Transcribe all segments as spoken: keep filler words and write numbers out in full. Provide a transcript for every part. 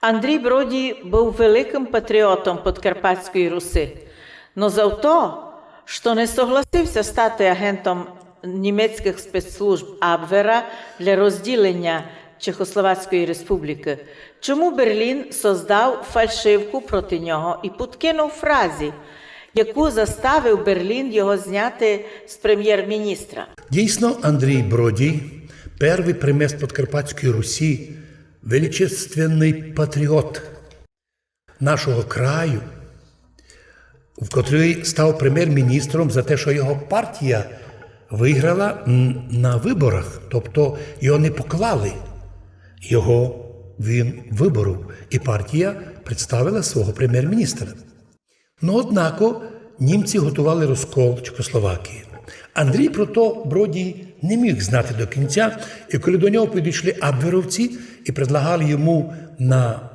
Андрій Бродій быв великым патріотом Подкарпатської Руси, но за то, што не согласив ся стати агентом німецькых спецслужб Абвера для розділеня Чехословацької республікы, чому Берлін создав фальшивку проти нього і подкинув фразі, яку заставив Берлін його зняти з премєр-міністра. Дійсно, Андрій Бродій, первый примець Подкарпатської Русі, величественный патріот нашого краю, в котрый став премєр-міністром за те, што його партія выграла, м, на выборах, тобто його не поклали. Його він выборов, і партія представила свого премєр-міністра. Но, однако, німці готовали розкол Чехословакії. Андрій про то Бродій не міг знати до кінця, і коли до нього підійшли абверовці і предлагали йому на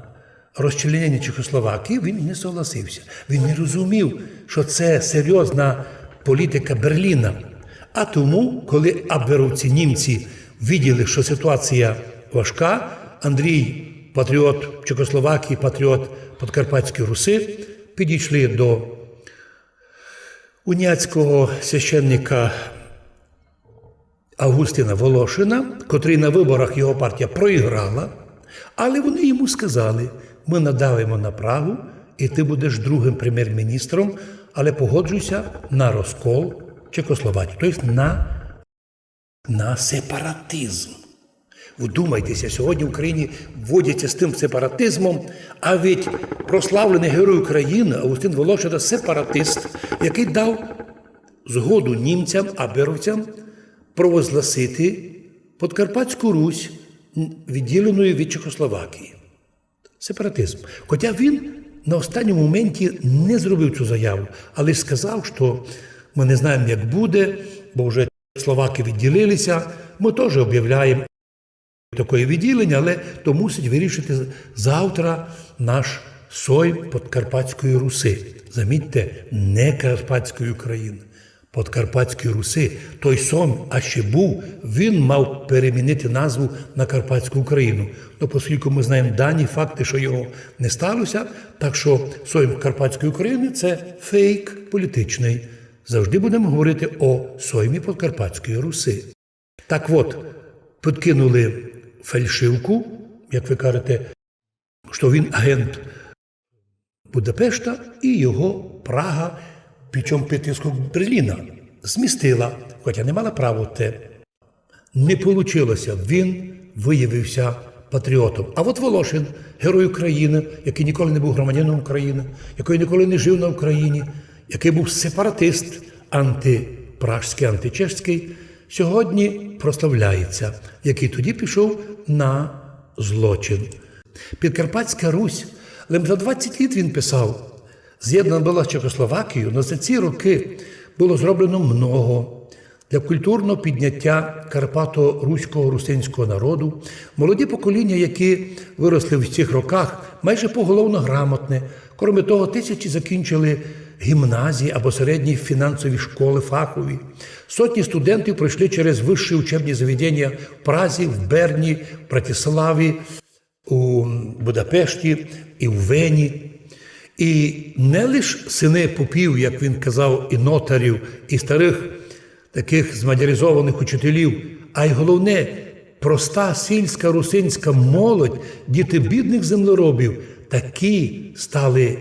розчленєння Чехословакії, він не согласив ся. Він не розумів, што це серйозна політика Берліна. А тому, коли абверовці, німці виділи, што ситуація важка, Андрій, патріот Чехословакії, патріот Подкарпатської Руси, підійшли до уніатського священника Августина Волошина, котрый на выборах його партія проіграла, але вони йому сказали: «Мы надавимо на Прагу, і ты будеш другым премєр-міністром, але погоджуйся на розкол Чехословакії», то єсть на, на сепаратизм. Вдумайте ся, сьогодні в Україні водять ся з тым сепаратизмом, а ведь прославленый Герой України Августин Волошин — сепаратист, якый дав згоду німцям, абверовцям провозгласити Подкарпатську Русь відділеною від Чехословакії. Сепаратизм. Хоча він на останньому моменті не зробив цю заяву, а лиш сказав, што мы не знаєме, як буде, бо вже словаки відділили ся, мы тоже об'являєме такоє відділеня, але то мусить вирішити завтра наш Сойм Подкарпатської Руси. Замітьте, не Карпатської України, Подкарпатської Руси. Той Сойм, а ще був, він мав перемінити назву на Карпатську Україну. Но, поскілько мы знаєме дані, факты, што його не стало ся, так што Сойм Карпатської України — це фейк політичный. Завжди будеме говорити о Соймі Подкарпатської Руси. Так от, подкинули фальшивку, як вы кажете, што він агент Будапешта, і його Прага, причому під тиском Берліна, змістила, хоча не мала право те. Не получило ся, він выявив ся патріотом. А от Волошин, Герой України, якый ніколи не був громадянином України, якый ніколи не жив на Україні, якый був сепаратист антипражськый, античешськый, сьогодні прославляє ся, якый тоді пішов на злочин. Підкарпатська Русь, лем за двадцять літ, він писав, з'єднана была з Чехословакією, но за ці рокы было зроблено много для культурного підняття карпато-руського русинського народу. Молоді покоління, які выросли в цих роках, майже поголовно грамотне. Кроме того, тисячі закінчили гімназії або середні фінансові школы фахові. Сотні студентів пройшли через высші учебні заведення в Празі, в Берні, в Братиславі, у Будапешті і в Вені. І не лиш сыны попів, як він казав, і нотарів, і старых такых змадяризованых учителів, а й головне, проста сільська русинська молодь, діти бідных землеробів, такі стали,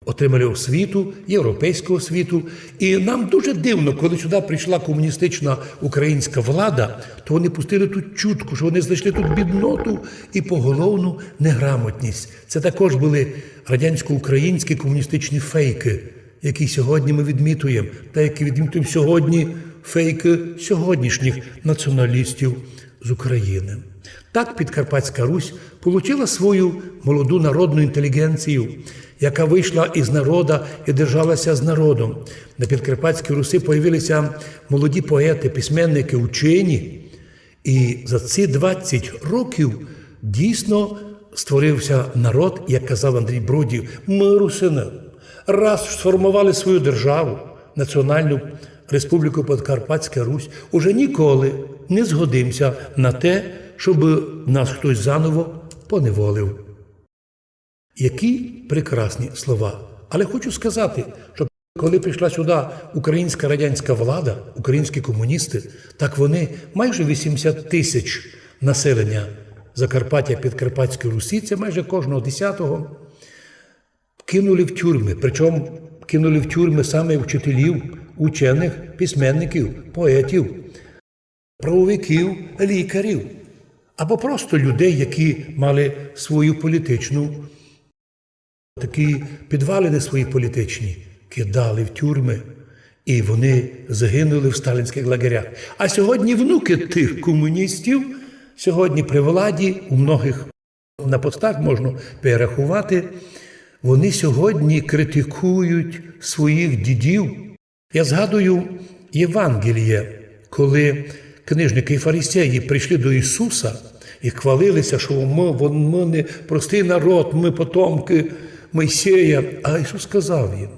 отримали освіту, європейську освіту. І нам дуже дивно, коли сюди прийшла комуністична українська влада, то вони пустили тут чутку, што вони знайшли тут бідноту і поголовну неграмотність. Це також были радянсько-українські комуністичні фейкы, які сьогодні мы відмітуєме, та які відмітуєме сьогодні фейкы сьогоднішніх націоналістів з України. Так Підкарпатська Русь получила свою молоду народну інтелігенцію, яка вышла із народа і держала ся з народом. На Підкарпатській Руси появили ся молоді поеты, письменникы, учені. І за ці двадцять років дійсно створив ся народ, як казав Андрій Бродій: «Мы, русины, раз сформовали свою державу, Націоналну Республіку Подкарпатська Русь, уже ніколи не згодим ся на те, щоб нас хтось заново поневолив». Які прекрасні слова. Але хочу сказати, що коли прийшла сюди українська радянська влада, українські комуністи, так вони майже вісімдесят тисяч населення Закарпаття, Підкарпатської Русі, це майже кожного десятого, кинули в тюрми. Причому кинули в тюрми саме вчителів, учених, письменників, поетів, правовиків, лікарів, або просто людей, які мали свою політичну, такі підвалини свої політичні, кидали в тюрми. І вони загинули в сталінських лагерях. А сьогодні внуки тих комуністів, сьогодні при владі, у многих на постах можна перерахувати, вони сьогодні критикують своїх дідів. Я згадую Євангеліє, коли книжники і фарисеї прийшли до Ісуса і хвалилися, що ми, вон-, ми не простий народ, ми потомки Мойсея. А Ісус сказав їм: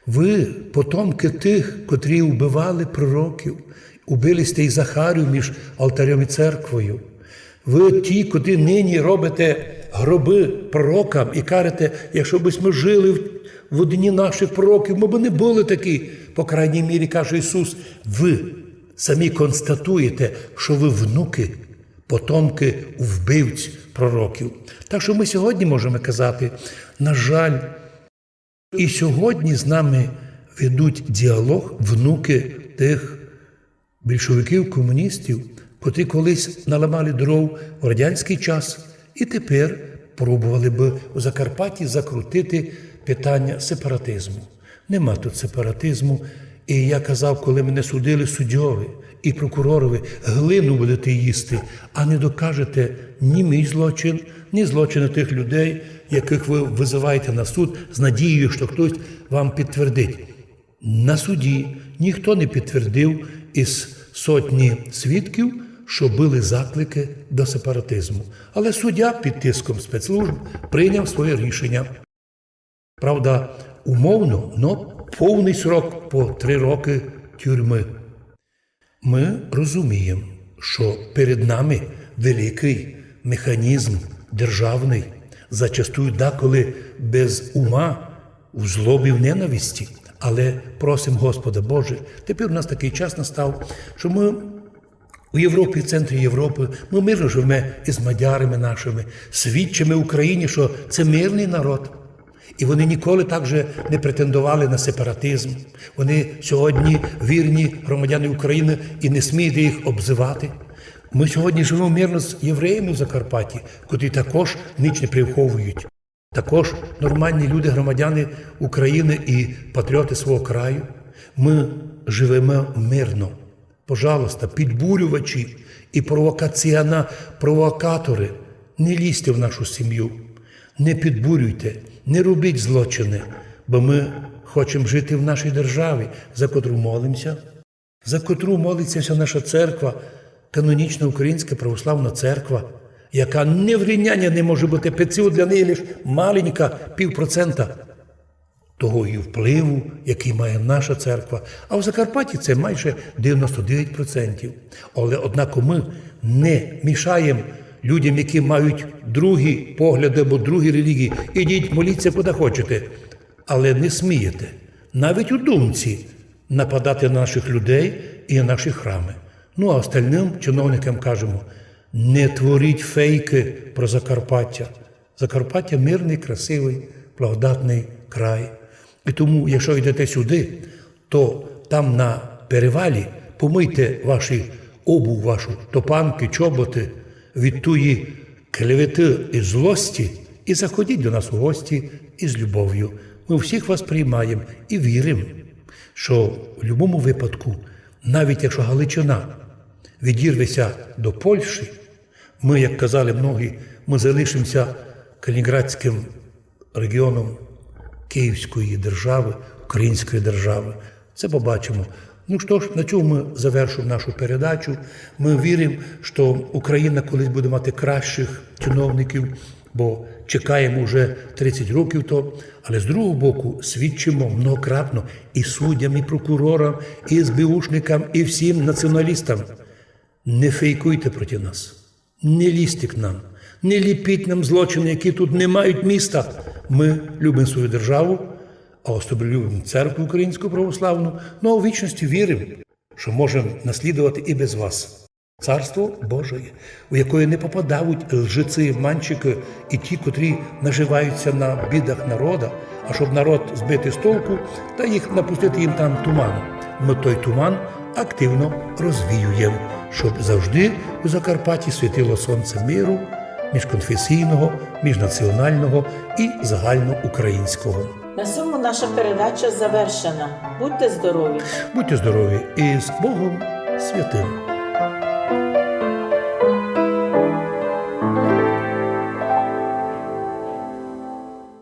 ви потомки тих, котрі вбивали пророків, убили сте і Захарію між алтарем і церквою. Ви ті, котрі нині робите гроби пророкам і кажете: якщо б ми жили в, в дні наших пророків, ми б не були такі. По крайній мірі, каже Ісус, ви самі констатуєте, що ви внуки, потомки вбивць пророків. Так що ми сьогодні можемо казати, на жаль, і сьогодні з нами ведуть діалог внуки тих більшовиків, комуністів, котрі колись наламали дров у радянський час і тепер пробували би у Закарпатті закрутити питання сепаратизму. Нема тут сепаратизму. І я казав, коли мене судили суддьови і прокуророви: глину будете їсти, а не докажете ні мій злочин, ні злочини тих людей, яких ви визиваєте на суд з надією, що хтось вам підтвердить. На суді ніхто не підтвердив із сотні свідків, що були заклики до сепаратизму. Але суддя під тиском спецслужб прийняв своє рішення. Правда, умовно, но повний срок по три роки тюрми. Ми розуміємо, що перед нами великий механізм державний, зачастую деколи без ума, у злобі, в ненависті. Але просимо Господа: Боже, тепер у нас такий час настав, що ми у Європі, в центрі Європи, ми мирно живемо із мадярами нашими, свідчимо Україні, що це мирний народ. І вони ніколи так же не претендували на сепаратизм. Вони сьогодні вірні громадяни України і не смієте їх обзивати. Ми сьогодні живемо мирно з євреями в Закарпатті, котрі також ніч не приховують. Також нормальні люди, громадяни України і патріоти свого краю. Ми живемо мирно. Пожалуйста, підбурювачі і провокаціона-, провокатори, не лізьте в нашу сім'ю, не підбурюйте, не робіть злочини, бо ми хочемо жити в нашій державі, за котру молимося, за котру молиться вся наша церква, канонічна Українська Православна Церква, яка ні в рівняння не може бути, пеціо для неї лише маленька, пів процента того її впливу, який має наша церква. А в Закарпатті це майже дев'яносто дев'ять процентів. Але, однако, ми не мішаємо людям, які мають другі погляди або другі релігії. Ідіть, моліться, куди хочете. Але не смієте навіть у думці нападати на наших людей і на наші храми. Ну, а остальним чиновникам кажемо: не творіть фейки про Закарпаття. Закарпаття — мирний, красивий, благодатний край. І тому, якщо йдете сюди, то там на перевалі помийте ваші обув, вашу топанки, чоботи від тої клевети і злості і заходіть до нас у гості із любов'ю. Ми всіх вас приймаємо і віримо, що в будь-якому випадку, навіть якщо Галичина відірветься до Польщі, ми, як казали многі, ми залишимося Калінінградським регіоном Київської держави, української держави. Це побачимо. Ну що ж, на цьому ми завершуємо нашу передачу. Ми віримо, що Україна колись буде мати кращих чиновників, бо чекаємо вже тридцять років то. Але з другого боку свідчимо многократно і суддям, і прокурорам, і СБУшникам, і всім націоналістам: не фейкуйте проти нас. Не лізьте к нам, Не ліпіть нам злочины, які тут не мають міста. Мы любимо свою державу, а особливо любимо церкву українську православну, но у вічности віримо, што можемо наслідовати і без вас. Царство Божоє, у якоє не попадають лжеці, обманщикы і ті, котрі наживаються на бідах народа, а щоб народ збити з толку та їх напустити їм там туману. Мы той туман активно розвіюєм, щоб завжди у Закарпатті світило сонце миру, міжконфесійного, міжнаціонального і загальноукраїнського. На сьому наша передача завершена. Будьте здорові! Будьте здорові і з Богом святим!